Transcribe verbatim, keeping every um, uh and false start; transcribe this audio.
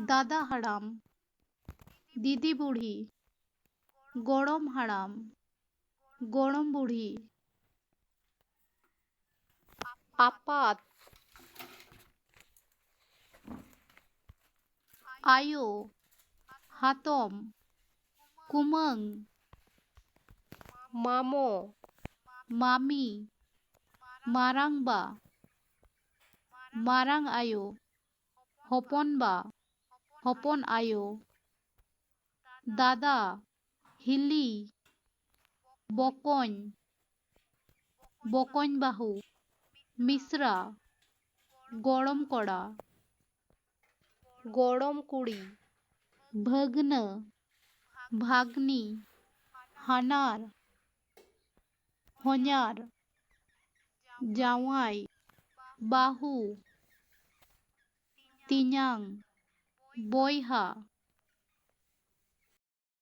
ᱫᱟᱫᱟ ᱦᱟᱲᱟᱢ, ᱫᱤᱫᱤ ᱵᱩᱲᱦᱤ, ᱜᱚᱲᱚᱢ ᱦᱟᱲᱟᱢ, ᱜᱚᱲᱚᱢ ᱵᱩᱲᱦᱤ᱾ ᱟᱯᱟᱛ, ᱟᱭᱳ, ᱦᱟᱛᱚᱢ, ᱠᱩᱢᱟᱹᱝ, ᱢᱟᱢᱚ, ᱢᱟᱢᱤ, ᱢᱟᱨᱟᱝᱵᱟ, ᱢᱟᱨᱟᱝ ᱟᱭᱳ, ᱦᱚᱯᱚᱱᱵᱟ, ᱦᱚᱯᱚᱱ ᱟᱭᱳ, ᱫᱟᱫᱟ, ᱦᱤᱞᱤ, ᱵᱚᱠᱚᱧ, ᱵᱚᱠᱚᱧ ᱵᱟᱹᱦᱩ, ᱢᱤᱥᱨᱟ, ᱜᱚᱲᱚᱢ ᱠᱚᱲᱟ, ᱜᱚᱲᱚᱢ ᱠᱩᱲᱤ, ᱵᱷᱟᱹᱜᱽᱱᱟᱹ, ᱵᱷᱟᱜᱽᱱᱤ, ᱦᱟᱱᱟᱨ, ᱦᱚᱧᱟᱨ, ᱡᱟᱶᱟᱭ, ᱵᱟᱹᱦᱩ, ᱛᱮᱧᱟᱝ, ᱵᱚᱭᱦᱟ,